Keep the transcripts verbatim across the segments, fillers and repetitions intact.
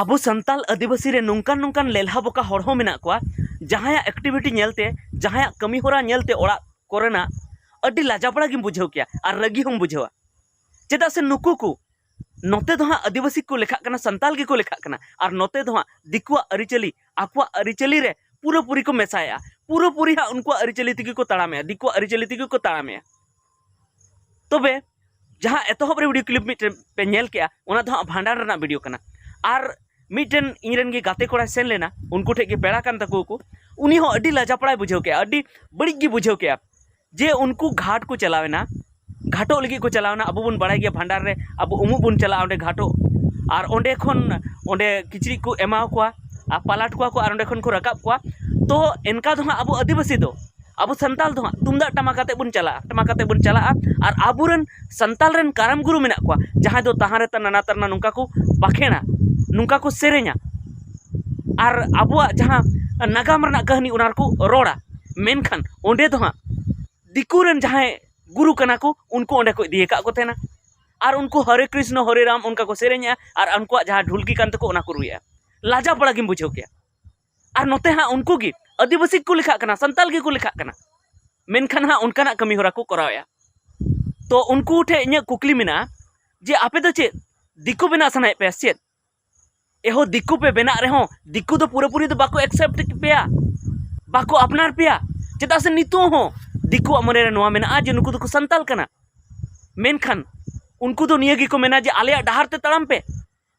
ᱟᱵᱚ ᱥᱟᱱᱛᱟᱞ ᱟᱹᱫᱤᱵᱟᱹᱥᱤ ᱨᱮ ᱱᱚᱝᱠᱟᱱ ᱱᱚᱝᱠᱟᱱ ᱞᱮᱞᱦᱟ ᱵᱚᱠᱟ ᱦᱚᱲ ᱦᱚᱸ ᱢᱮᱱᱟᱜ ᱠᱚᱣᱟ, ᱡᱟᱦᱟᱸᱭᱟᱜ ᱮᱠᱴᱤᱵᱷᱤᱴᱤ ᱧᱮᱞᱛᱮ, ᱡᱟᱦᱟᱸᱭᱟᱜ ᱠᱟᱹᱢᱤ ᱦᱚᱨᱟ ᱧᱮᱞᱛᱮ ᱚᱲᱟᱜ ᱠᱚᱨᱮᱱᱟᱜ ᱟᱹᱰᱤ ᱞᱟᱡᱟᱯᱟᱲᱟ ᱜᱮᱢ ᱵᱩᱡᱷᱟᱹᱣ ᱠᱮᱭᱟ ᱟᱨ ᱨᱟᱹᱜᱤ ᱦᱚᱸᱢ ᱵᱩᱡᱷᱟᱹᱣᱟ᱾ ᱪᱮᱫᱟᱜ ᱥᱮ ᱱᱩᱠᱩ ᱠᱚ ᱱᱚᱛᱮ ᱫᱚ ᱦᱟᱸᱜ ᱟᱹᱫᱤᱵᱟᱹᱥᱤ ᱠᱚ ᱞᱮᱠᱷᱟᱜ ᱠᱟᱱᱟ, ᱥᱟᱱᱛᱟᱞ ᱜᱮᱠᱚ ᱞᱮᱠᱷᱟᱜ ᱠᱟᱱᱟ, ᱟᱨ ᱱᱚᱛᱮ ᱫᱚ ᱦᱟᱸᱜ ᱫᱤᱠᱩᱣᱟᱜ ᱟᱹᱨᱤᱪᱟᱹᱞᱤ, ᱟᱠᱚᱣᱟᱜ ᱟᱹᱨᱤᱪᱟᱹᱞᱤ ᱨᱮ ᱯᱩᱨᱟᱹᱯᱩᱨᱤ ᱠᱚ ᱢᱮᱥᱟᱭᱮᱜᱼᱟ, ᱯᱩᱨᱟᱹᱯᱩᱨᱤ ᱦᱟᱸᱜ ᱩᱱᱠᱩᱣᱟᱜ ᱟᱹᱨᱤᱪᱟᱹᱞᱤ ᱛᱮᱜᱮ ᱠᱚ ᱛᱟᱲᱟᱢᱮᱜᱼᱟ, ᱫᱤᱠᱩᱣᱟᱜ ᱟᱹᱨᱤᱪᱟᱹᱞᱤ ᱛᱮᱜᱮ ᱠᱚ ᱛᱟᱲᱟᱢᱮᱜᱼᱟ᱾ ᱛᱚᱵᱮ ᱡᱟᱦᱟᱸ ᱮᱛᱚᱦᱚᱵ ᱨᱮ ᱵᱷᱤᱰᱤᱭᱳ ᱠᱞᱤᱯ ᱢᱤᱫᱴᱮᱱ ᱯᱮ ᱧᱮᱞ ᱠᱮᱜᱼᱟ, ᱚᱱᱟ ᱫᱚ ᱦᱟᱸᱜ ᱵᱷᱟᱸᱰᱟᱱ ᱨᱮᱱᱟᱜ ᱵᱷᱤᱰᱤᱭᱳ ᱠᱟᱱᱟ᱾ ᱟᱨ ᱢᱤᱫᱴᱮᱱ ᱤᱧᱨᱮᱱ ᱜᱮ ᱜᱟᱛᱮ ᱠᱚᱲᱟᱭ ᱥᱮᱱ ᱞᱮᱱᱟ, ᱩᱱᱠᱩ ᱴᱷᱮᱡ ᱜᱮ ᱯᱮᱲᱟ ᱠᱟᱱ ᱛᱟᱠᱚᱣᱟᱠᱚ, ᱩᱱᱤ ᱦᱚᱸ ᱟᱹᱰᱤ ᱞᱟᱡᱟᱯᱟᱲᱟᱭ ᱵᱩᱡᱷᱟᱹᱣ ᱠᱮᱜᱼᱟ, ᱟᱹᱰᱤ ᱵᱟᱹᱲᱤᱡ ᱜᱮ ᱵᱩᱡᱷᱟᱹᱣ ᱠᱮᱜᱼᱟ᱾ ᱡᱮ ᱩᱱᱠᱩ ᱜᱷᱟᱴ ᱠᱚ ᱪᱟᱞᱟᱣ ᱮᱱᱟ, ᱜᱷᱟᱴᱚᱜ ᱞᱟᱹᱜᱤᱫ ᱠᱚ ᱪᱟᱞᱟᱣ ᱮᱱᱟ᱾ ᱟᱵᱚ ᱵᱚᱱ ᱵᱟᱲᱟᱭ ᱜᱮᱭᱟ, ᱵᱷᱟᱸᱰᱟᱱ ᱨᱮ ᱟᱵᱚ ᱩᱢᱩᱜ ᱵᱚᱱ ᱪᱟᱞᱟᱜᱼᱟ ᱚᱸᱰᱮ ᱜᱷᱟᱴᱚᱜ, ᱟᱨ ᱚᱸᱰᱮ ᱠᱷᱚᱱ ᱚᱸᱰᱮ ᱠᱤᱪᱨᱤᱡ ᱠᱚ ᱮᱢᱟᱣ ᱠᱚᱣᱟ ᱟᱨ ᱯᱟᱞᱟᱴ ᱠᱚᱣᱟ ᱠᱚ ᱟᱨ ᱚᱸᱰᱮ ᱠᱷᱚᱱ ᱠᱚ ᱨᱟᱠᱟᱵ ᱠᱚᱣᱟ᱾ ᱛᱚ ᱮᱱᱠᱟ ᱫᱚ ᱦᱟᱸᱜ ᱟᱵᱚ ᱟᱹᱫᱤᱵᱟᱹᱥᱤ ᱫᱚ, ᱟᱵᱚ ᱥᱟᱱᱛᱟᱞ ᱫᱚ ᱦᱟᱸᱜ ᱛᱩᱢᱫᱟᱜ ᱴᱟᱢᱟᱠ ᱟᱛᱮ ᱵᱚᱱ ᱪᱟᱞᱟᱜᱼᱟ, ᱴᱟᱢᱟᱠ ᱟᱛᱮ ᱵᱚᱱ ᱪᱟᱞᱟᱜᱼᱟ᱾ ᱟᱨ ᱟᱵᱚᱨᱮᱱ ᱥᱟᱱᱛᱟᱞ ᱨᱮᱱ ᱠᱟᱨᱟᱢ ᱜᱩᱨᱩ ᱢᱮᱱᱟᱜ ᱠᱚᱣᱟ, ᱡᱟᱦᱟᱸᱭ ᱫᱚ ᱛᱟᱦᱟᱸ ᱨᱮ ᱛᱟᱱᱟ ᱱᱟᱛᱟᱨᱱᱟ ᱱᱚᱝᱠᱟ ᱠᱚ ᱵᱟᱠᱷᱮᱲᱟ, ᱱᱚᱝᱠᱟ ᱠᱚ ᱥᱮᱨᱮᱧᱟ, ᱟᱨ ᱟᱵᱚᱣᱟᱜ ᱡᱟᱦᱟᱸ ᱱᱟᱜᱟᱢ ᱨᱮᱱᱟᱜ ᱠᱟᱹᱦᱱᱤ ᱚᱱᱟ ᱨᱮᱠᱚ ᱨᱚᱲᱟ᱾ ᱢᱮᱱᱠᱷᱟᱱ ᱚᱸᱰᱮ ᱫᱚ ᱦᱟᱸᱜ ᱫᱤᱠᱩ ᱨᱮᱱ ᱡᱟᱦᱟᱸᱭ ᱜᱩᱨᱩ ᱠᱟᱱᱟ ᱠᱚ, ᱩᱱᱠᱩ ᱚᱸᱰᱮ ᱠᱚ ᱤᱫᱤ ᱟᱠᱟᱫ ᱠᱚ ᱛᱟᱦᱮᱱᱟ᱾ ᱟᱨ ᱩᱱᱠᱩ ᱦᱚᱨᱮ ᱠᱨᱤᱥᱱᱚ ᱦᱚᱨᱮ ᱨᱟᱢ ᱚᱱᱠᱟ ᱠᱚ ᱥᱮᱨᱮᱧᱮᱜᱼᱟ, ᱟᱨ ᱩᱱᱠᱩᱣᱟᱜ ᱡᱟᱦᱟᱸ ᱰᱷᱩᱞᱠᱤ ᱠᱟᱱ ᱛᱟᱠᱚ ᱚᱱᱟ ᱠᱚ ᱨᱩᱭᱮᱜᱼᱟ᱾ ᱞᱟᱡᱟ ᱯᱟᱲᱟ ᱜᱮᱢ ᱵᱩᱡᱷᱟᱹᱣ ᱠᱮᱭᱟ᱾ ᱟᱨ ᱱᱚᱛᱮ ᱦᱟᱸᱜ ᱩᱱᱠᱩ ᱜᱮ ᱟᱹᱫᱤᱵᱟᱹᱥᱤ ᱠᱚ ᱞᱮᱠᱷᱟᱜ ᱠᱟᱱᱟ, ᱥᱟᱱᱛᱟᱞ ᱜᱮᱠᱚ ᱞᱮᱠᱷᱟᱜ ᱠᱟᱱᱟ, ᱢᱮᱱᱠᱷᱟᱱ ᱦᱟᱸᱜ ᱚᱱᱠᱟᱱᱟᱜ ᱠᱟᱹᱢᱤ ᱦᱚᱨᱟ ᱠᱚ ᱠᱚᱨᱟᱣᱮᱜᱼᱟ᱾ ᱛᱚ ᱩᱱᱠᱩ ᱴᱷᱮᱡ ᱤᱧᱟᱹᱜ ᱠᱩᱠᱞᱤ ᱢᱮᱱᱟᱜᱼᱟ ᱡᱮ ᱟᱯᱮ ᱫᱚ ᱪᱮᱫ ᱫᱤᱠᱩ ᱵᱮᱱᱟᱜ ᱥᱟᱱᱟᱭᱮᱫ ᱯᱮᱭᱟ ᱥᱮ ᱪᱮᱫ? ᱮᱦᱚ ᱫᱤᱠᱩ ᱯᱮ ᱵᱮᱱᱟᱜ ᱨᱮᱦᱚᱸ ᱫᱤᱠᱩ ᱫᱚ ᱯᱩᱨᱟᱹᱯᱩᱨᱤ ᱫᱚ ᱵᱟᱠᱚ ᱮᱠᱥᱮᱯᱴ ᱯᱮᱭᱟ, ᱵᱟᱠᱚ ᱟᱯᱱᱟᱨ ᱯᱮᱭᱟ᱾ ᱪᱮᱫᱟᱜ ᱥᱮ ᱱᱤᱛᱚᱜ ᱦᱚᱸ ᱫᱤᱠᱩᱣᱟᱜ ᱢᱚᱱᱮ ᱨᱮ ᱱᱚᱣᱟ ᱢᱮᱱᱟᱜᱼᱟ ᱡᱮ ᱱᱩᱠᱩ ᱫᱚᱠᱚ ᱥᱟᱱᱛᱟᱞ ᱠᱟᱱᱟ᱾ ᱢᱮᱱᱠᱷᱟᱱ ᱩᱱᱠᱩ ᱫᱚ ᱱᱤᱭᱟᱹ ᱜᱮᱠᱚ ᱢᱮᱱᱟ ᱡᱮ ᱟᱞᱮᱭᱟᱜ ᱰᱟᱦᱟᱨ ᱛᱮ ᱛᱟᱲᱟᱢ ᱯᱮ᱾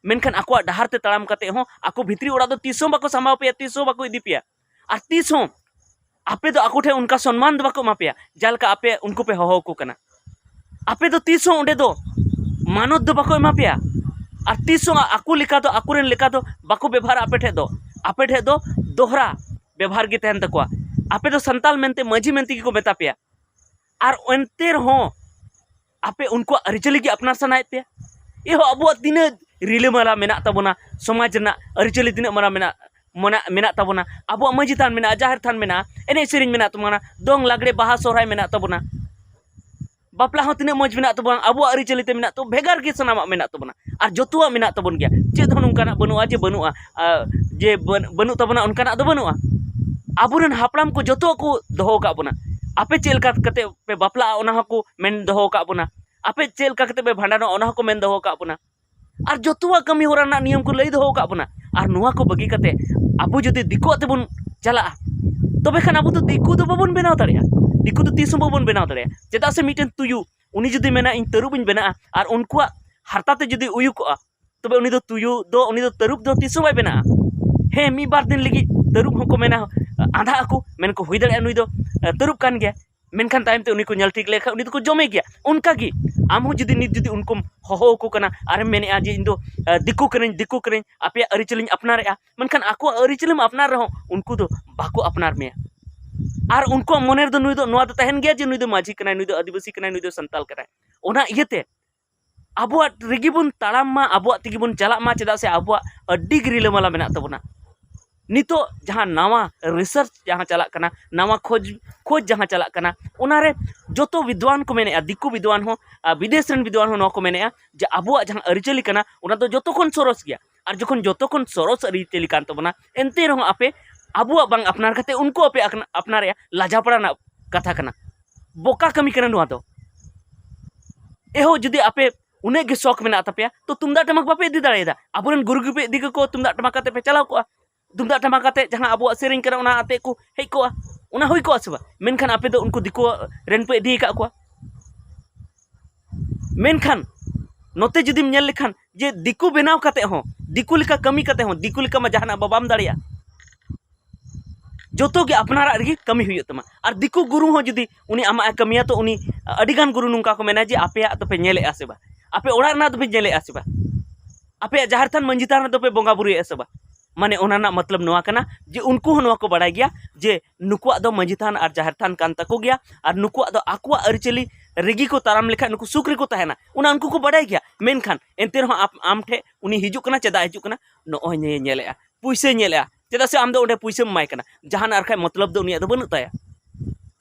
ᱢᱮᱱᱠᱷᱟᱱ ᱟᱠᱚᱣᱟᱜ ᱰᱟᱦᱟᱨ ᱛᱮ ᱛᱟᱲᱟᱢ ᱠᱟᱛᱮ ᱦᱚᱸ ᱟᱠᱚ ᱵᱷᱤᱛᱨᱤ ᱚᱲᱟᱜ ᱫᱚ ᱛᱤᱥ ᱦᱚᱸ ᱵᱟᱠᱚ ᱥᱟᱢᱵᱟᱣ ᱯᱮᱭᱟ, ᱛᱤᱥ ᱦᱚᱸ ᱵᱟᱠᱚ ᱤᱫᱤ ᱯᱮᱭᱟ᱾ ᱟᱨ ᱛᱤᱥ ᱦᱚᱸ ᱟᱯᱮ ᱫᱚ ᱟᱠᱚ ᱴᱷᱮᱱ ᱚᱱᱠᱟ ᱥᱚᱱᱢᱟᱱ ᱫᱚ ᱵᱟᱠᱚ ᱮᱢᱟ ᱯᱮᱭᱟ, ᱡᱟᱦᱟᱸ ᱞᱮᱠᱟ ᱟᱯᱮ ᱩᱱᱠᱩ ᱯᱮ ᱦᱚᱦᱚ ᱟᱠᱚ ᱠᱟᱱᱟ᱾ ᱟᱯᱮ ᱫᱚ ᱛᱤᱥ ᱦᱚᱸ ᱚᱸᱰᱮ ᱫᱚ ᱢᱟᱱᱚᱛ ᱫᱚ ᱵᱟᱠᱚ ᱮᱢᱟ ᱯᱮᱭᱟ᱾ ᱟᱨ ᱛᱤᱥ ᱦᱚᱸ ᱟᱠᱚ ᱞᱮᱠᱟ ᱫᱚ, ᱟᱠᱚᱨᱮᱱ ᱞᱮᱠᱟ ᱫᱚ ᱵᱟᱠᱚ ᱵᱮᱵᱷᱟᱨᱟ ᱟᱯᱮ ᱴᱷᱮᱡ ᱫᱚ᱾ ᱟᱯᱮ ᱴᱷᱮᱡ ᱫᱚ ᱫᱚᱦᱨᱟ ᱵᱮᱵᱷᱟᱨ ᱜᱮ ᱛᱟᱦᱮᱱ ᱛᱟᱠᱚᱣᱟ᱾ ᱟᱯᱮ ᱫᱚ ᱥᱟᱱᱛᱟᱞ ᱢᱮᱱᱛᱮ, ᱢᱟᱹᱡᱷᱤ ᱢᱮᱱᱛᱮ ᱜᱮᱠᱚ ᱢᱮᱛᱟ ᱯᱮᱭᱟ᱾ ᱟᱨ ᱮᱱᱛᱮ ᱨᱮᱦᱚᱸ ᱟᱯᱮ ᱩᱱᱠᱩᱣᱟᱜ ᱟᱹᱨᱤᱪᱟᱹᱞᱤ ᱜᱮ ᱟᱯᱱᱟᱨ ᱥᱟᱱᱟᱭᱮᱫ ᱯᱮᱭᱟ᱾ ᱮᱦᱚ ᱟᱵᱚᱣᱟᱜ ᱛᱤᱱᱟᱹᱜ ᱨᱤᱞᱟᱹᱢᱟᱞᱟ ᱢᱮᱱᱟᱜ ᱛᱟᱵᱚᱱᱟ, ᱥᱚᱢᱟᱡᱽ ᱨᱮᱱᱟᱜ ᱟᱹᱨᱤᱪᱟᱹᱞᱤ ᱛᱤᱱᱟᱹᱜ ᱢᱟᱨᱟᱝ ᱢᱮᱱᱟᱜ, ᱢᱮᱱᱟᱜ, ᱢᱮᱱᱟᱜ ᱛᱟᱵᱚᱱᱟ, ᱟᱵᱚᱣᱟᱜ ᱢᱟᱹᱡᱷᱤ ᱛᱷᱟᱱ ᱢᱮᱱᱟᱜᱼᱟ, ᱡᱟᱦᱮᱨ ᱛᱷᱟᱱ ᱢᱮᱱᱟᱜᱼᱟ, ᱮᱱᱮᱡ ᱥᱮᱨᱮᱧ ᱢᱮᱱᱟᱜ ᱛᱟᱵᱚᱱᱟ, ᱫᱚᱝ ᱞᱟᱜᱽᱲᱮ ᱵᱟᱦᱟ ᱥᱚᱦᱨᱟᱭ ᱢᱮᱱᱟᱜ ᱛᱟᱵᱚᱱᱟ᱾ ᱵᱟᱯᱞᱟ ᱦᱚᱸ ᱛᱤᱱᱟᱹᱜ ᱢᱚᱡᱽ ᱢᱮᱱᱟᱜ ᱛᱟᱵᱚᱱᱟ, ᱟᱵᱚᱣᱟᱜ ᱟᱹᱨᱤᱪᱟᱹᱞᱤ ᱛᱮ ᱢᱮᱱᱟᱜ ᱛᱟᱵᱚᱱᱟ, ᱵᱷᱮᱜᱟᱨ ᱜᱮ ᱥᱟᱱᱟᱢᱟᱜ ᱢᱮᱱᱟᱜ ᱛᱟᱵᱚᱱᱟ᱾ ᱟᱨ ᱡᱚᱛᱚᱣᱟᱜ ᱢᱮᱱᱟᱜ ᱛᱟᱵᱚᱱ ᱜᱮᱭᱟ, ᱪᱮᱫ ᱦᱚᱸ ᱱᱚᱝᱠᱟᱱᱟᱜ ᱵᱟᱹᱱᱩᱜᱼᱟ ᱡᱮ ᱵᱟᱹᱱᱩᱜᱼᱟ, ᱟᱨ ᱡᱮ ᱵᱟᱹᱱ- ᱵᱟᱹᱱᱩᱜ ᱛᱟᱵᱚᱱᱟ, ᱚᱱᱠᱟᱱᱟᱜ ᱫᱚ ᱵᱟᱹᱱᱩᱜᱼᱟ᱾ ᱟᱵᱚᱨᱮᱱ ᱦᱟᱯᱲᱟᱢ ᱠᱚ ᱡᱚᱛᱚᱣᱟᱜ ᱠᱚ ᱫᱚᱦᱚ ᱟᱠᱟᱫ ᱵᱚᱱᱟ᱾ ᱟᱯᱮ ᱪᱮᱫ ᱞᱮᱠᱟ ᱠᱟᱛᱮ ᱯᱮ ᱵᱟᱯᱞᱟᱜᱼᱟ, ᱚᱱᱟ ᱦᱚᱸᱠᱚ ᱢᱮᱱ ᱫᱚᱦᱚ ᱟᱠᱟᱫ ᱵᱚᱱᱟ᱾ ᱟᱯᱮ ᱪᱮᱫ ᱞᱮᱠᱟ ᱠᱟᱛᱮ ᱯᱮ ᱵᱷᱟᱸᱰᱟᱱᱚᱜᱼᱟ, ᱚᱱᱟ ᱦᱚᱸᱠᱚ ᱢᱮᱱ ᱫᱚᱦᱚ ᱟᱠᱟᱫ ᱵᱚᱱᱟ᱾ ᱟᱨ ᱡᱚᱛᱚᱣᱟᱜ ᱠᱟᱹᱢᱤ ᱦᱚᱨᱟ ᱨᱮᱱᱟᱜ ᱱᱤᱭᱚᱢ ᱠᱚ ᱞᱟᱹᱭ ᱫᱚᱦᱚ ᱟᱠᱟᱫ ᱵᱚᱱᱟ᱾ ᱟᱨ ᱱᱚᱣᱟ ᱠᱚ ᱵᱟᱹᱜᱤ ᱠᱟᱛᱮ ᱟᱵᱚ ᱡᱩᱫᱤ ᱫᱤᱠᱩᱣᱟᱜ ᱛᱮᱵᱚᱱ ᱪᱟᱞᱟᱜᱼᱟ, ᱛᱚᱵᱮ ᱠᱷᱟᱱ ᱟᱵᱚ ᱫᱚ ᱫᱤᱠᱩ ᱫᱚ ᱵᱟᱵᱚᱱ ᱵᱮᱱᱟᱣ ᱫᱟᱲᱮᱭᱟᱜᱼᱟ᱾ ᱫᱤᱠᱩ ᱫᱚ ᱛᱤᱥ ᱦᱚᱸ ᱵᱟᱵᱚᱱ ᱵᱮᱱᱟᱣ ᱫᱟᱲᱮᱭᱟᱜᱼᱟ᱾ ᱪᱮᱫᱟᱜ ᱥᱮ ᱢᱤᱫᱴᱮᱱ ᱛᱩᱭᱩ, ᱩᱱᱤ ᱡᱩᱫᱤ ᱢᱮᱱᱟ, "ᱤᱧ ᱛᱟᱹᱨᱩᱵ ᱤᱧ ᱵᱮᱱᱟᱜᱼᱟ", ᱟᱨ ᱩᱱᱠᱩᱣᱟᱜ ᱦᱟᱨᱛᱟ ᱛᱮ ᱡᱩᱫᱤ ᱩᱭᱩ ᱠᱚᱜᱼᱟ, ᱛᱚᱵᱮ ᱩᱱᱤ ᱫᱚ ᱛᱩᱭᱩ ᱫᱚ, ᱩᱱᱤ ᱫᱚ ᱛᱟᱹᱨᱩᱵ ᱫᱚ ᱛᱤᱥ ᱦᱚᱸ ᱵᱟᱭ ᱵᱮᱱᱟᱜᱼᱟ᱾ ᱦᱮᱸ, ᱢᱤᱫ ᱵᱟᱨ ᱫᱤᱱ ᱞᱟᱹᱜᱤᱫ ᱛᱟᱹᱨᱩᱵ ᱦᱚᱸᱠᱚ ᱢᱮᱱᱟ, ᱟᱸᱫᱷᱟᱜ ᱟᱠᱚ, ᱢᱮᱱ ᱠᱚ, "ᱦᱩᱭ ᱫᱟᱲᱮᱭᱟᱜᱼᱟ ᱱᱩᱭ ᱫᱚ, ᱮ, ᱛᱟᱹᱨᱩᱵ ᱠᱟᱱ ᱜᱮᱭᱟ", ᱢᱮᱱᱠᱷᱟᱱ ᱛᱟᱭᱚᱢ ᱛᱮ ᱩᱱᱤ ᱠᱚ ᱧᱮᱞ ᱴᱷᱤᱠ ᱞᱮᱠᱷᱟᱱ ᱩᱱᱤ ᱫᱚᱠᱚ ᱡᱚᱢᱮ ᱜᱮᱭᱟ᱾ ᱚᱱᱠᱟ ᱜᱮ ᱟᱢ ᱦᱚᱸ ᱡᱩᱫᱤ ᱱᱤᱛ ᱡᱩᱫᱤ ᱩᱱᱠᱩᱢ ᱦᱚᱦᱚ ᱟᱠᱚ ᱠᱟᱱᱟ ᱟᱨᱮᱢ ᱢᱮᱱᱮᱫᱼᱟ ᱡᱮ, "ᱤᱧ ᱫᱚ, ᱮ, ᱫᱤᱠᱩ ᱠᱟᱹᱱᱟᱹᱧ, ᱫᱤᱠᱩ ᱠᱟᱹᱱᱟᱹᱧ, ᱟᱯᱮᱭᱟᱜ ᱟᱹᱨᱤᱪᱟᱹᱞᱤᱧ ᱟᱯᱱᱟᱨᱮᱫᱼᱟ", ᱢᱮᱱᱠᱷᱟᱱ ᱟᱠᱚᱣᱟᱜ ᱟᱹᱨᱤᱪᱟᱹᱞᱤᱢ ᱟᱯᱱᱟᱨ ᱨᱮᱦᱚᱸ ᱩᱱᱠᱩ ᱫᱚ ᱵᱟᱠᱚ ᱟᱯᱱᱟᱨ ᱢᱮᱭᱟ᱾ ᱟᱨ ᱩᱱᱠᱩᱣᱟᱜ ᱢᱚᱱᱮ ᱨᱮᱫᱚ ᱱᱩᱭ ᱫᱚ, ᱱᱚᱣᱟ ᱫᱚ ᱛᱟᱦᱮᱱ ᱜᱮᱭᱟ ᱡᱮ ᱱᱩᱭ ᱫᱚ ᱢᱟᱹᱡᱷᱤ ᱠᱟᱱᱟᱭ, ᱱᱩᱭ ᱫᱚ ᱟᱹᱫᱤᱵᱟᱹᱥᱤ ᱠᱟᱱᱟᱭ, ᱱᱩᱭ ᱫᱚ ᱥᱟᱱᱛᱟᱞ ᱠᱟᱱᱟᱭ᱾ ᱚᱱᱟ ᱤᱭᱟᱹᱛᱮ ᱟᱵᱚᱣᱟᱜ ᱨᱮᱜᱮ ᱵᱚᱱ ᱛᱟᱲᱟᱢ ᱢᱟ, ᱟᱵᱚᱣᱟᱜ ᱛᱮᱜᱮ ᱵᱚᱱ ᱪᱟᱞᱟᱜ ᱢᱟ, ᱪᱮᱫᱟᱜ ᱥᱮ ᱟᱵᱚᱣᱟᱜ ᱟᱹᱰᱤ ᱜᱮ ᱨᱤᱞᱟᱹᱢᱟᱞᱟ ᱢᱮᱱᱟᱜ ᱛᱟᱵᱚᱱᱟ᱾ ᱱᱤᱛᱚᱜ ᱡᱟᱦᱟᱸ ᱱᱟᱣᱟ research ᱡᱟᱦᱟᱸ ᱪᱟᱞᱟᱜ ᱠᱟᱱᱟ, ᱱᱟᱣᱟ ᱠᱷᱚᱡᱽ, ᱠᱷᱚᱡᱽ ᱡᱟᱦᱟᱸ ᱪᱟᱞᱟᱜ ᱠᱟᱱᱟ, ᱚᱱᱟᱨᱮ ᱡᱚᱛᱚ ᱵᱤᱫᱽᱣᱟᱱ ᱠᱚ ᱢᱮᱱᱮᱫᱼᱟ, ᱫᱤᱠᱩ ᱵᱤᱫᱽᱣᱟᱱ ᱦᱚᱸ, ᱟᱨ ᱵᱤᱫᱮᱥ ᱨᱮᱱ ᱵᱤᱫᱽᱣᱟᱱ ᱦᱚᱸ ᱱᱚᱣᱟ ᱠᱚ ᱢᱮᱱᱮᱫᱼᱟ ᱡᱮ ᱟᱵᱚᱣᱟᱜ ᱡᱟᱦᱟᱸ ᱟᱹᱨᱤᱪᱟᱹᱞᱤ ᱠᱟᱱᱟ, ᱚᱱᱟ ᱫᱚ ᱡᱚᱛᱚ ᱠᱷᱚᱱ ᱥᱚᱨᱚᱥ ᱜᱮᱭᱟ᱾ ᱟᱨ ᱡᱚᱠᱷᱚᱱ ᱡᱚᱛᱚ ᱠᱷᱚᱱ ᱥᱚᱨᱚᱥ ᱟᱹᱨᱤᱪᱟᱹᱞᱤ ᱠᱟᱱ ᱛᱟᱵᱚᱱᱟ, ᱮᱱᱛᱮ ᱨᱮᱦᱚᱸ ᱟᱯᱮ ᱟᱵᱚᱣᱟᱜ ᱵᱟᱝ ᱟᱯᱱᱟᱨ ᱠᱟᱛᱮ ᱩᱱᱠᱩ ᱟᱯᱮ ᱟᱠᱱᱟ-, ᱟᱯᱱᱟᱨᱮᱜᱼᱟ, ᱞᱟᱡᱟᱯᱟᱲᱟ ᱨᱮᱱᱟᱜ ᱠᱟᱛᱷᱟ ᱠᱟᱱᱟ, ᱵᱚᱠᱟ ᱠᱟᱹᱢᱤ ᱠᱟᱱᱟ ᱱᱚᱣᱟ ᱫᱚ᱾ ᱮᱦᱚ, ᱡᱩᱫᱤ ᱟᱯᱮ ᱩᱱᱟᱹᱜ ᱜᱮ ᱥᱚᱠ ᱢᱮᱱᱟᱜ ᱛᱟᱯᱮᱭᱟ, ᱛᱚ ᱛᱩᱢᱫᱟᱜ ᱴᱟᱢᱟᱠ ᱵᱟᱯᱮ ᱤᱫᱤ ᱫᱟᱲᱮᱭᱟᱫᱟ᱾ ᱟᱵᱚᱨᱮᱱ ᱜᱩᱨᱩ ᱜᱮᱯᱮ ᱤᱫᱤ ᱠᱟᱠᱚ, ᱛᱩᱢᱫᱟᱜ ᱴᱟᱢᱟᱠ ᱠᱟᱛᱮ ᱯᱮ ᱪᱟᱞᱟᱣ ᱠᱚᱜᱼᱟ᱾ ᱛᱩᱢᱫᱟᱜ ᱴᱟᱢᱟᱠ ᱠᱟᱛᱮ ᱡᱟᱦᱟᱸ ᱟᱵᱚᱣᱟᱜ ᱥᱮᱨᱮᱧ ᱠᱟᱱᱟ, ᱚᱱᱟ ᱟᱛᱮ ᱠᱚ ᱦᱮᱡ ᱠᱚᱜᱼᱟ, ᱚᱱᱟ ᱦᱩᱭ ᱠᱚᱜᱼᱟ ᱥᱮ ᱵᱟᱝ? ᱢᱮᱱᱠᱷᱟᱱ ᱟᱯᱮ ᱫᱚ ᱩᱱᱠᱩ ᱫᱤᱠᱩ ᱨᱮᱱ ᱯᱮ ᱤᱫᱤ ᱟᱠᱟᱫ ᱠᱚᱣᱟ᱾ ᱢᱮᱱᱠᱷᱟᱱ ᱱᱚᱛᱮ ᱡᱩᱫᱤᱢ ᱧᱮᱞ ᱞᱮᱠᱷᱟᱱ ᱡᱮ ᱫᱤᱠᱩ ᱵᱮᱱᱟᱣ ᱠᱟᱛᱮ ᱦᱚᱸ, ᱫᱤᱠᱩ ᱞᱮᱠᱟ ᱠᱟᱹᱢᱤ ᱠᱟᱛᱮ ᱦᱚᱸ, ᱫᱤᱠᱩ ᱞᱮᱠᱟ ᱢᱟ ᱡᱟᱦᱟᱱᱟᱜ ᱵᱟᱵᱟᱢ ᱫᱟᱲᱮᱭᱟᱜᱼᱟ᱾ ᱡᱚᱛᱚ ᱜᱮ ᱟᱯᱱᱟᱨᱟᱜ ᱨᱮᱜᱮ ᱠᱟᱹᱢᱤ ᱦᱩᱭᱩᱜ ᱛᱟᱢᱟ᱾ ᱟᱨ ᱫᱤᱠᱩ ᱜᱩᱨᱩ ᱦᱚᱸ ᱡᱩᱫᱤ ᱩᱱᱤ ᱟᱢᱟᱜ ᱮ ᱠᱟᱹᱢᱤᱭᱟ, ᱛᱚ ᱩᱱᱤ ᱟᱹᱰᱤᱜᱟᱱ ᱜᱩᱨᱩ ᱱᱚᱝᱠᱟ ᱠᱚ ᱢᱮᱱᱟ ᱡᱮ, "ᱟᱯᱮᱭᱟᱜ ᱫᱚᱯᱮ ᱧᱮᱞᱮᱫᱼᱟ ᱥᱮ ᱵᱟᱝ? ᱟᱯᱮ ᱚᱲᱟᱜ ᱨᱮᱱᱟᱜ ᱫᱚᱯᱮ ᱧᱮᱞᱮᱫᱼᱟ ᱥᱮ ᱵᱟᱝ? ᱟᱯᱮᱭᱟᱜ ᱡᱟᱦᱮᱨ ᱛᱷᱟᱱ ᱢᱟᱹᱡᱷᱤ ᱛᱷᱟᱱ ᱨᱮᱫᱚ ᱯᱮ ᱵᱚᱸᱜᱟ ᱵᱩᱨᱩᱭᱮᱫᱼᱟ ᱥᱮ ᱵᱟᱝ?" ᱢᱟᱱᱮ ᱚᱱᱟ ᱨᱮᱱᱟᱜ ᱢᱚᱛᱞᱚᱵ ᱱᱚᱣᱟ ᱠᱟᱱᱟ ᱡᱮ ᱩᱱᱠᱩ ᱦᱚᱸ ᱱᱚᱣᱟ ᱠᱚ ᱵᱟᱲᱟᱭ ᱜᱮᱭᱟ ᱡᱮ ᱱᱩᱠᱩᱣᱟᱜ ᱫᱚ ᱢᱟᱹᱡᱷᱤ ᱛᱷᱟᱱ ᱟᱨ ᱡᱟᱦᱮᱨ ᱛᱷᱟᱱ ᱠᱟᱱ ᱛᱟᱠᱚ ᱜᱮᱭᱟ, ᱟᱨ ᱱᱩᱠᱩᱣᱟᱜ ᱫᱚ ᱟᱠᱚᱣᱟᱜ ᱟᱹᱨᱤᱪᱟᱹᱞᱤ ᱨᱮᱜᱮ ᱠᱚ ᱛᱟᱲᱟᱢ ᱞᱮᱠᱷᱟᱱ ᱱᱩᱠᱩ ᱥᱩᱠ ᱨᱮᱠᱚ ᱛᱟᱦᱮᱱᱟ, ᱚᱱᱟ ᱩᱱᱠᱩ ᱠᱚ ᱵᱟᱰᱟᱭ ᱜᱮᱭᱟ᱾ ᱢᱮᱱᱠᱷᱟᱱ ᱮᱱᱛᱮ ᱨᱮᱦᱚᱸ ᱟᱯ-, ᱟᱢ ᱴᱷᱮᱱ ᱩᱱᱤ ᱦᱤᱡᱩᱜ ᱠᱟᱱᱟ, ᱪᱮᱫᱟᱜ ᱦᱤᱡᱩᱜ ᱠᱟᱱᱟ? ᱱᱚᱜᱼᱚᱭ ᱱᱤᱭᱟᱹ ᱧᱮᱞᱮᱜᱼᱟ, ᱯᱩᱭᱥᱟᱹᱭ ᱧᱮᱞᱮᱜᱼᱟ, ᱪᱮᱫᱟᱜ ᱥᱮ ᱟᱢ ᱫᱚ ᱚᱸᱰᱮ ᱯᱩᱭᱥᱟᱹᱢ ᱮᱢᱟᱭ ᱠᱟᱱᱟ, ᱡᱟᱦᱟᱱᱟᱜ ᱟᱨ ᱠᱷᱟᱡ ᱢᱚᱛᱞᱚᱵ ᱫᱚ ᱩᱱᱤᱭᱟᱜ ᱫᱚ ᱵᱟᱹᱱᱩᱜ ᱛᱟᱭᱟ᱾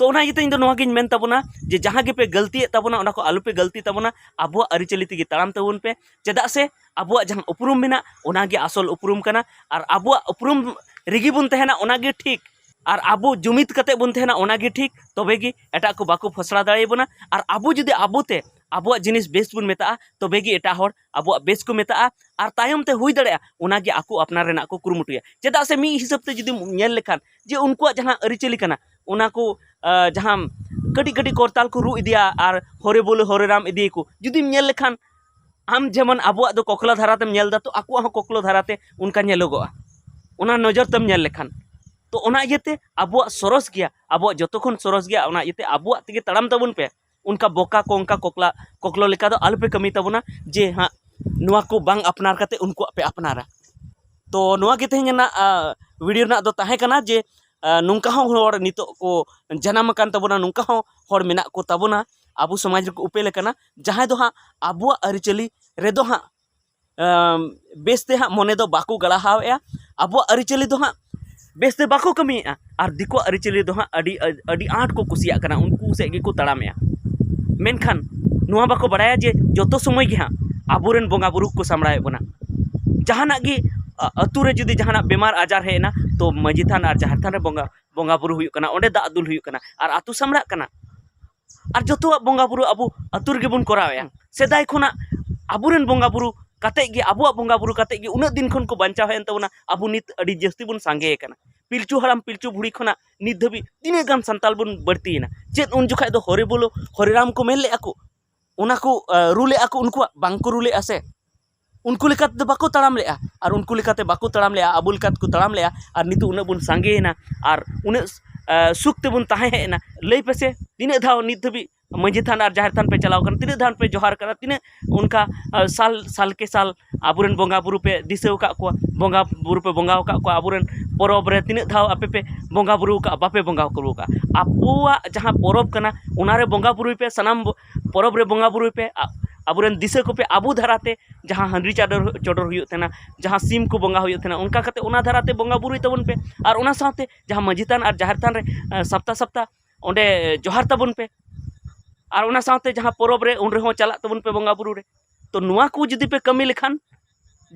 ᱛᱚ ᱚᱱᱟ ᱤᱭᱟᱹᱛᱮ ᱤᱧ ᱫᱚ ᱱᱚᱣᱟ ᱜᱤᱧ ᱢᱮᱱ ᱛᱟᱵᱚᱱᱟ ᱡᱮ ᱡᱟᱦᱟᱸ ᱜᱮᱯᱮ ᱜᱟᱹᱞᱛᱤᱭᱮᱫ ᱛᱟᱵᱚᱱᱟ, ᱚᱱᱟ ᱠᱚ ᱟᱞᱚᱯᱮ ᱜᱟᱹᱞᱛᱤ ᱛᱟᱵᱚᱱᱟ, ᱟᱵᱚᱣᱟᱜ ᱟᱹᱨᱤᱪᱟᱹᱞᱤ ᱛᱮᱜᱮ ᱛᱟᱲᱟᱢ ᱛᱟᱵᱚᱱ ᱯᱮ᱾ ᱪᱮᱫᱟᱜ ᱥᱮ ᱟᱵᱚᱣᱟᱜ ᱡᱟᱦᱟᱸ ᱩᱯᱨᱩᱢ ᱢᱮᱱᱟᱜ, ᱚᱱᱟᱜᱮ ᱟᱥᱚᱞ ᱩᱯᱨᱩᱢ ᱠᱟᱱᱟ᱾ ᱟᱨ ᱟᱵᱚᱣᱟᱜ ᱩᱯᱨᱩᱢ ᱨᱮᱜᱮ ᱵᱚᱱ ᱛᱟᱦᱮᱱᱟ, ᱚᱱᱟᱜᱮ ᱴᱷᱤᱠ᱾ ᱟᱨ ᱟᱵᱚ ᱡᱩᱢᱤᱫ ᱠᱟᱛᱮ ᱵᱚᱱ ᱛᱟᱦᱮᱱᱟ, ᱚᱱᱟᱜᱮ ᱴᱷᱤᱠ᱾ ᱛᱚᱵᱮ ᱜᱮ ᱮᱴᱟᱜ ᱠᱚ ᱵᱟᱠᱚ ᱯᱷᱚᱥᱲᱟ ᱫᱟᱲᱮᱭᱟᱵᱚᱱᱟ᱾ ᱟᱨ ᱟᱵᱚ ᱡᱩᱫᱤ ᱟᱵᱚᱛᱮ ᱟᱵᱚᱣᱟᱜ ᱡᱤᱱᱤᱥ ᱵᱮᱥ ᱵᱚᱱ ᱢᱮᱛᱟᱜᱼᱟ, ᱛᱚᱵᱮ ᱜᱮ ᱮᱴᱟᱜ ᱦᱚᱲ ᱟᱵᱚᱣᱟᱜ ᱵᱮᱥ ᱠᱚ ᱢᱮᱛᱟᱜᱼᱟ᱾ ᱟᱨ ᱛᱟᱭᱚᱢ ᱛᱮ ᱦᱩᱭ ᱫᱟᱲᱮᱭᱟᱜᱼᱟ ᱚᱱᱟᱜᱮ ᱟᱠᱚ ᱟᱯᱱᱟᱨ ᱨᱮᱱᱟᱜ ᱠᱚ ᱠᱩᱨᱩᱢᱩᱴᱩᱭᱟ᱾ ᱪᱮᱫᱟᱜ ᱥᱮ ᱢᱤᱫ ᱦᱤᱥᱟᱹᱵ ᱛᱮ ᱡᱩᱫᱤᱢ ᱧᱮᱞ ᱞᱮᱠᱷᱟᱱ ᱡᱮ ᱩᱱᱠᱩᱣᱟᱜ ᱡᱟᱦᱟᱸ ᱟᱹᱨᱤᱪᱟᱹᱞᱤ ᱠᱟᱱᱟ, ᱚᱱᱟ ᱠᱚ, ᱟᱸ, ᱡᱟᱦᱟᱸ ᱠᱟᱹᱴᱤᱡ ᱠᱟᱹᱴᱤᱡ ᱠᱚᱨᱛᱟᱞ ᱠᱚ ᱨᱩ ᱤᱫᱤᱭᱟ ᱟᱨ ᱦᱚᱨᱮ ᱵᱚᱞᱮ ᱦᱚᱨᱮ ᱨᱟᱢ ᱤᱫᱤᱭᱟᱠᱚ, ᱡᱩᱫᱤᱢ ᱧᱮᱞ ᱞᱮᱠᱷᱟᱱ ᱟᱢ ᱡᱮᱢᱚᱱ ᱟᱵᱚᱣᱟᱜ ᱫᱚ ᱠᱚᱠᱞᱟ ᱫᱷᱟᱨᱟ ᱛᱮᱢ ᱧᱮᱞ ᱮᱫᱟ, ᱛᱚ ᱟᱠᱚᱣᱟᱜ ᱦᱚᱸ ᱠᱚᱠᱞᱚ ᱫᱷᱟᱨᱟ ᱛᱮ ᱚᱱᱠᱟ ᱧᱮᱞᱚᱜᱚᱜᱼᱟ, ᱚᱱᱟ ᱱᱚᱡᱚᱨ ᱛᱮᱢ ᱧᱮᱞ ᱞᱮᱠᱷᱟᱱ᱾ ᱛᱚ ᱚᱱᱟ ᱤᱭᱟᱹᱛᱮ ᱟᱵᱚᱣᱟᱜ ᱥᱚᱨᱚᱥ ᱜᱮᱭᱟ, ᱟᱵᱚᱣᱟᱜ ᱡᱚᱛᱚ ᱠᱷᱚᱱ ᱥᱚᱨᱚᱥ ᱜᱮᱭᱟ, ᱚᱱᱟ ᱤᱭᱟᱹᱛᱮ ᱟᱵᱚᱣᱟᱜ ᱛᱮᱜᱮ ᱛᱟᱲᱟᱢ ᱛᱟᱵᱚᱱ ᱯᱮ᱾ ᱚᱱᱠᱟ ᱵᱚᱠᱟ ᱠᱚ, ᱚᱱᱠᱟ ᱠᱚᱠᱞᱟ ᱠᱚᱠᱞᱚ ᱞᱮᱠᱟ ᱫᱚ ᱟᱞᱚᱯᱮ ᱠᱟᱹᱢᱤ ᱛᱟᱵᱚᱱᱟ, ᱡᱮ ᱦᱟᱸᱜ ᱱᱚᱣᱟ ᱠᱚ ᱵᱟᱝ ᱟᱯᱱᱟᱨ ᱠᱟᱛᱮ ᱩᱱᱠᱩᱣᱟᱜ ᱯᱮ ᱟᱯᱱᱟᱨᱟ᱾ ᱛᱚ ᱱᱚᱣᱟ ᱜᱮ ᱛᱮᱦᱮᱧ ᱨᱮᱱᱟᱜ, ᱟ, ᱵᱷᱤᱰᱤᱭᱳ ᱨᱮᱱᱟᱜ ᱫᱚ ᱛᱟᱦᱮᱸ ᱠᱟᱱᱟ ᱡᱮ, ᱟ, ᱱᱚᱝᱠᱟ ᱦᱚᱸ ᱦᱚᱲ ᱱᱤᱛᱚᱜ ᱠᱚ ᱡᱟᱱᱟᱢ ᱟᱠᱟᱱ ᱛᱟᱵᱚᱱᱟ, ᱱᱚᱝᱠᱟ ᱦᱚᱸ ᱦᱚᱲ ᱢᱮᱱᱟᱜ ᱠᱚ ᱛᱟᱵᱚᱱᱟ ᱟᱵᱚ ᱥᱚᱢᱟᱡᱽ ᱨᱮᱠᱚ ᱩᱯᱮᱞ ᱟᱠᱟᱱᱟ, ᱡᱟᱦᱟᱸᱭ ᱫᱚ ᱦᱟᱸᱜ ᱟᱵᱚᱣᱟᱜ ᱟᱹᱨᱤᱪᱟᱹᱞᱤ ᱨᱮᱫᱚ ᱦᱟᱸᱜ, ᱟᱢ, ᱵᱮᱥᱛᱮ ᱦᱟᱸᱜ ᱢᱚᱱᱮ ᱫᱚ ᱵᱟᱠᱚ ᱜᱟᱲᱦᱟᱣᱮᱫᱼᱟ, ᱟᱵᱚᱣᱟᱜ ᱟᱹᱨᱤᱪᱟᱹᱞᱤ ᱫᱚ ᱦᱟᱸᱜ ᱵᱮᱥᱛᱮ ᱵᱟᱠᱚ ᱠᱟᱹᱢᱤᱭᱮᱫᱼᱟ, ᱟᱨ ᱫᱤᱠᱩᱣᱟᱜ ᱟᱹᱨᱤᱪᱟᱹᱞᱤ ᱫᱚ ᱦᱟᱸᱜ ᱟᱹᱰᱤ, ᱟᱹᱰᱤ ᱟᱸᱴ ᱠᱚ ᱠᱩᱥᱤᱭᱟᱜ ᱠᱟᱱᱟ, ᱩᱱᱠᱩ ᱥᱮᱫ ᱜᱮᱠᱚ ᱛᱟᱲᱟᱢᱮᱫᱼᱟ᱾ ᱢᱮᱱᱠᱷᱟᱱ ᱱᱚᱣᱟ ᱵᱟᱠᱚ ᱵᱟᱲᱟᱭᱟ ᱡᱮ ᱡᱚᱛᱚ ᱥᱚᱢᱚᱭ ᱜᱮ ᱦᱟᱸᱜ ᱟᱵᱚᱨᱮᱱ ᱵᱚᱸᱜᱟ ᱵᱩᱨᱩ ᱠᱚ ᱥᱟᱢᱵᱲᱟᱣᱮᱫ ᱵᱚᱱᱟ᱾ ᱡᱟᱦᱟᱱᱟᱜ ᱜᱮ, ᱟ, ᱟᱹᱛᱩ ᱨᱮ ᱡᱩᱫᱤ ᱡᱟᱦᱟᱱᱟᱜ ᱵᱮᱢᱟᱨ ᱟᱡᱟᱨ ᱦᱮᱡ ᱮᱱᱟ, ᱛᱚ ᱢᱟᱹᱡᱷᱤ ᱛᱷᱟᱱ ᱟᱨ ᱡᱟᱦᱮᱨ ᱛᱷᱟᱱ ᱨᱮ ᱵᱚᱸᱜᱟ, ᱵᱚᱸᱜᱟ ᱵᱩᱨᱩ ᱦᱩᱭᱩᱜ ᱠᱟᱱᱟ, ᱚᱸᱰᱮ ᱫᱟᱜ ᱫᱩᱞ ᱦᱩᱭᱩᱜ ᱠᱟᱱᱟ, ᱟᱨ ᱟᱹᱛᱩ ᱥᱟᱢᱵᱲᱟᱜ ᱠᱟᱱᱟ᱾ ᱟᱨ ᱡᱚᱛᱚᱣᱟᱜ ᱵᱚᱸᱜᱟ ᱵᱩᱨᱩ ᱟᱵᱚ ᱟᱹᱛᱩ ᱨᱮᱜᱮ ᱵᱚᱱ ᱠᱚᱨᱟᱣᱮᱫᱼᱟ᱾ ᱥᱮᱫᱟᱭ ᱠᱷᱚᱱᱟᱜ ᱟᱵᱚᱨᱮᱱ ᱵᱚᱸᱜᱟ ᱵᱩᱨᱩ ᱠᱟᱛᱮᱫ ᱜᱮ, ᱟᱵᱚᱣᱟᱜ ᱵᱚᱸᱜᱟ ᱵᱩᱨᱩ ᱠᱟᱛᱮᱫ ᱜᱮ ᱩᱱᱟᱹᱜ ᱫᱤᱱ ᱠᱷᱚᱱ ᱠᱚ ᱵᱟᱧᱪᱟᱣ ᱦᱮᱡ ᱮᱱ ᱛᱟᱵᱚᱱᱟ᱾ ᱟᱵᱚ ᱱᱤᱛ ᱟᱹᱰᱤ ᱡᱟᱹᱥᱛᱤ ᱵᱚᱱ ᱥᱟᱸᱜᱮ ᱟᱠᱟᱱᱟ᱾ ᱯᱤᱞᱪᱩ ᱦᱟᱲᱟᱢ ᱯᱤᱞᱪᱩ ᱵᱩᱲᱦᱤ ᱠᱷᱚᱱᱟᱜ ᱱᱤᱛ ᱫᱷᱟᱹᱵᱤᱡ ᱛᱤᱱᱟᱹᱜ ᱜᱟᱱ ᱥᱟᱱᱛᱟᱞ ᱵᱚᱱ ᱵᱟᱹᱲᱛᱤᱭᱮᱱᱟ? ᱪᱮᱫ ᱩᱱ ᱡᱚᱠᱷᱟᱡ ᱫᱚ ᱦᱚᱨᱮ ᱵᱚᱞᱚ ᱦᱚᱨᱮ ᱨᱟᱢ ᱠᱚ ᱢᱮᱱ ᱞᱮᱫᱼᱟ ᱠᱚ? ᱚᱱᱟ ᱠᱚ, ᱟ, ᱨᱩ ᱞᱮᱫᱼᱟ ᱠᱚ ᱩᱱᱠᱩᱣᱟᱜ? ᱵᱟᱝ ᱠᱚ ᱨᱩ ᱞᱮᱫᱼᱟ ᱥᱮ? ᱩᱱᱠᱩ ᱞᱮᱠᱟ ᱛᱮᱫᱚ ᱵᱟᱠᱚ ᱛᱟᱲᱟᱢ ᱞᱮᱫᱼᱟ, ᱟᱨ ᱩᱱᱠᱩ ᱞᱮᱠᱟᱛᱮ ᱵᱟᱠᱚ ᱛᱟᱲᱟᱢ ᱞᱮᱫᱼᱟ, ᱟᱵᱚ ᱞᱮᱠᱟ ᱛᱮᱠᱚ ᱛᱟᱲᱟᱢ ᱞᱮᱫᱼᱟ, ᱟᱨ ᱱᱤᱛᱚᱜ ᱩᱱᱟᱹᱜ ᱵᱚᱱ ᱥᱟᱸᱜᱮᱭᱮᱱᱟ, ᱟᱨ ᱩᱱᱟᱹᱜ, ᱟ, ᱥᱩᱠ ᱛᱮᱵᱚᱱ ᱛᱟᱦᱮᱸ ᱦᱮᱡ ᱮᱱᱟ᱾ ᱞᱟᱹᱭ ᱯᱮᱥᱮ, ᱛᱤᱱᱟᱹᱜ ᱫᱷᱟᱣ ᱱᱤᱛ ᱫᱷᱟᱹᱵᱤᱡ ᱢᱟᱹᱡᱷᱤ ᱛᱷᱟᱱ ᱟᱨ ᱡᱟᱦᱮᱨ ᱛᱷᱟᱱ ᱯᱮ ᱪᱟᱞᱟᱣ ᱠᱟᱱᱟ? ᱛᱤᱱᱟᱹᱜ ᱫᱷᱟᱣ ᱯᱮ ᱡᱚᱦᱟᱨ ᱠᱟᱱᱟ? ᱛᱤᱱᱟᱹᱜ ᱚᱱᱠᱟ, ᱟ, ᱥᱟᱞ, ᱥᱟᱞ ᱠᱮ ᱥᱟᱞ ᱟᱵᱚᱨᱮᱱ ᱵᱚᱸᱜᱟ ᱵᱩᱨᱩ ᱯᱮ ᱫᱤᱥᱟᱹ ᱟᱠᱟᱫ ᱠᱚᱣᱟ, ᱵᱚᱸᱜᱟ ᱵᱩᱨᱩ ᱯᱮ ᱵᱚᱸᱜᱟ ᱟᱠᱟᱫ ᱠᱚᱣᱟ? ᱟᱵᱚᱨᱮᱱ ᱯᱚᱨᱚᱵᱽ ᱨᱮ ᱛᱤᱱᱟᱹᱜ ᱫᱷᱟᱣ ᱟᱯᱮ ᱯᱮ ᱵᱚᱸᱜᱟ ᱵᱩᱨᱩ ᱟᱠᱟᱫᱼᱟ? ᱵᱟᱯᱮ ᱵᱚᱸᱜᱟ ᱵᱩᱨᱩ ᱟᱠᱟᱫᱼᱟ᱾ ᱟᱵᱚᱣᱟᱜ ᱡᱟᱦᱟᱸ ᱯᱚᱨᱚᱵᱽ ᱠᱟᱱᱟ, ᱚᱱᱟᱨᱮ ᱵᱚᱸᱜᱟ ᱵᱩᱨᱩᱭ ᱯᱮ, ᱥᱟᱱᱟᱢ ᱵᱚ-, ᱯᱚᱨᱚᱵᱽ ᱨᱮ ᱵᱚᱸᱜᱟ ᱵᱩᱨᱩᱭ ᱯᱮ, ᱟ-, ᱟᱵᱚᱨᱮᱱ ᱫᱤᱥᱟᱹ ᱠᱚᱯᱮ ᱟᱵᱚ ᱫᱷᱟᱨᱟᱛᱮ ᱡᱟᱦᱟᱸ ᱦᱟᱺᱰᱤ ᱪᱟᱰᱚᱨ, ᱪᱚᱰᱚᱨ ᱦᱩᱭᱩᱜ ᱛᱟᱦᱮᱱᱟ, ᱡᱟᱦᱟᱸ ᱥᱤᱢ ᱠᱚ ᱵᱚᱸᱜᱟ ᱦᱩᱭᱩᱜ ᱛᱟᱦᱮᱱᱟ, ᱚᱱᱠᱟ ᱠᱟᱛᱮ ᱚᱱᱟ ᱫᱷᱟᱨᱟᱛᱮ ᱵᱚᱸᱜᱟ ᱵᱩᱨᱩᱭ ᱛᱟᱵᱚᱱ ᱯᱮ᱾ ᱟᱨ ᱚᱱᱟ ᱥᱟᱶᱛᱮ ᱡᱟᱦᱟᱸ ᱢᱟᱹᱡᱷᱤ ᱛᱷᱟᱱ ᱟᱨ ᱡᱟᱦᱮᱨ ᱛᱷᱟᱱ ᱨᱮ, ᱟ, ᱥᱟᱯᱛᱟ ᱥᱟᱯᱛᱟ ᱚᱸᱰᱮ ᱡᱚᱦᱟᱨ ᱛᱟᱵᱚᱱ ᱯᱮ᱾ ᱟᱨ ᱚᱱᱟ ᱥᱟᱶᱛᱮ ᱡᱟᱦᱟᱸ ᱯᱚᱨᱚᱵᱽ ᱨᱮ, ᱩᱱ ᱨᱮᱦᱚᱸ ᱪᱟᱞᱟᱜ ᱛᱟᱵᱚᱱ ᱯᱮ ᱵᱚᱸᱜᱟ ᱵᱩᱨᱩ ᱨᱮ᱾ ᱛᱚ ᱱᱚᱣᱟ ᱠᱚ ᱡᱩᱫᱤ ᱯᱮ ᱠᱟᱹᱢᱤ ᱞᱮᱠᱷᱟᱱ,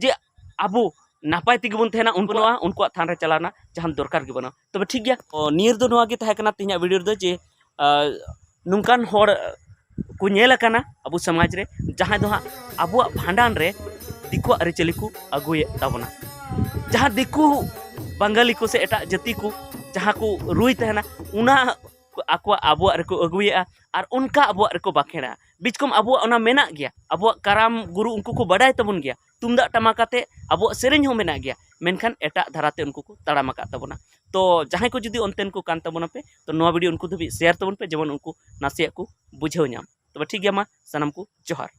ᱡᱮ ᱟᱵᱚ ᱱᱟᱯᱟᱭ ᱛᱮᱜᱮ ᱵᱚᱱ ᱛᱟᱦᱮᱱᱟ, ᱩᱱᱠᱩᱣᱟᱜ, ᱩᱱᱠᱩᱣᱟᱜ ᱛᱷᱟᱱ ᱨᱮ ᱪᱟᱞᱟᱣ ᱨᱮᱱᱟᱜ ᱡᱟᱦᱟᱱ ᱫᱚᱨᱠᱟᱨ ᱜᱮ ᱵᱟᱹᱱᱩᱜᱼᱟ᱾ ᱛᱚᱵᱮ ᱴᱷᱤᱠ ᱜᱮᱭᱟ, ᱚ, ᱱᱤᱭᱟᱹ ᱨᱮᱫᱚ ᱱᱚᱣᱟ ᱜᱮ ᱛᱟᱦᱮᱸ ᱠᱟᱱᱟ ᱛᱮᱦᱮᱧᱟᱜ ᱵᱷᱤᱰᱤᱭᱳ ᱨᱮᱫᱚ, ᱡᱮ ᱟᱨ ᱱᱚᱝᱠᱟᱱ ᱦᱚᱲ ᱠᱚ ᱧᱮᱞ ᱟᱠᱟᱱᱟ ᱟᱵᱚ ᱥᱚᱢᱟᱡᱽ ᱨᱮ, ᱡᱟᱦᱟᱸᱭ ᱫᱚ ᱦᱟᱸᱜ ᱟᱵᱚᱣᱟᱜ ᱵᱷᱟᱸᱰᱟᱱ ᱨᱮ ᱫᱤᱠᱩᱣᱟᱜ ᱟᱹᱨᱤᱪᱟᱹᱞᱤ ᱠᱚ ᱟᱹᱜᱩᱭᱮᱫ ᱛᱟᱵᱚᱱᱟ᱾ ᱡᱟᱦᱟᱸ ᱫᱤᱠᱩ, ᱵᱟᱝᱜᱟᱞᱤ ᱠᱚ ᱥᱮ ᱮᱴᱟᱜ ᱡᱟᱹᱛᱤ ᱠᱚ ᱡᱟᱦᱟᱸ ᱠᱚ ᱨᱩᱭ ᱛᱟᱦᱮᱱᱟ, ᱚᱱᱟ ᱟᱠᱚᱣᱟᱜ, ᱟᱵᱚᱣᱟᱜ ᱨᱮᱠᱚ ᱟᱹᱜᱩᱭᱮᱫᱼᱟ ᱟᱨ ᱚᱱᱠᱟ ᱟᱵᱚᱣᱟᱜ ᱨᱮᱠᱚ ᱵᱟᱸᱠᱷᱮᱲᱟ᱾ ᱵᱤᱪᱠᱚᱢ ᱟᱵᱚᱣᱟᱜ ᱚᱱᱟ ᱢᱮᱱᱟᱜ ᱜᱮᱭᱟ, ᱟᱵᱚᱣᱟᱜ ᱠᱟᱨᱟᱢ ᱜᱩᱨᱩ ᱩᱱᱠᱩ ᱠᱚ ᱵᱟᱰᱟᱭ ᱛᱟᱵᱚᱱ ᱜᱮᱭᱟ, ᱛᱩᱢᱫᱟᱜ ᱴᱟᱢᱟᱠ ᱟᱛᱮ ᱟᱵᱚᱣᱟᱜ ᱥᱮᱨᱮᱧ ᱦᱚᱸ ᱢᱮᱱᱟᱜ ᱜᱮᱭᱟ, ᱢᱮᱱᱠᱷᱟᱱ ᱮᱴᱟᱜ ᱫᱷᱟᱨᱟᱛᱮ ᱩᱱᱠᱩ ᱠᱚ ᱛᱟᱲᱟᱢ ᱟᱠᱟᱫ ᱛᱟᱵᱚᱱᱟ᱾ ᱛᱚ ᱡᱟᱦᱟᱸᱭ ᱠᱚ ᱡᱩᱫᱤ ᱚᱱᱛᱮᱱ ᱠᱚ ᱠᱟᱱ ᱛᱟᱵᱚᱱᱟ ᱯᱮ, ᱛᱚ ᱱᱚᱣᱟ ᱵᱷᱤᱰᱤᱭᱳ ᱩᱱᱠᱩ ᱫᱷᱟᱹᱵᱤᱡ ᱥᱮᱭᱟᱨ ᱛᱟᱵᱚᱱ ᱯᱮ, ᱡᱮᱢᱚᱱ ᱩᱱᱠᱩ ᱱᱟᱥᱮᱭᱟᱜ ᱠᱚ ᱵᱩᱡᱷᱟᱹᱣ ᱧᱟᱢ᱾ ᱛᱚᱵᱮ ᱴᱷᱤᱠ ᱜᱮᱭᱟ, ᱢᱟ ᱥᱟᱱᱟᱢ ᱠᱚ ᱡᱚᱦᱟᱨ᱾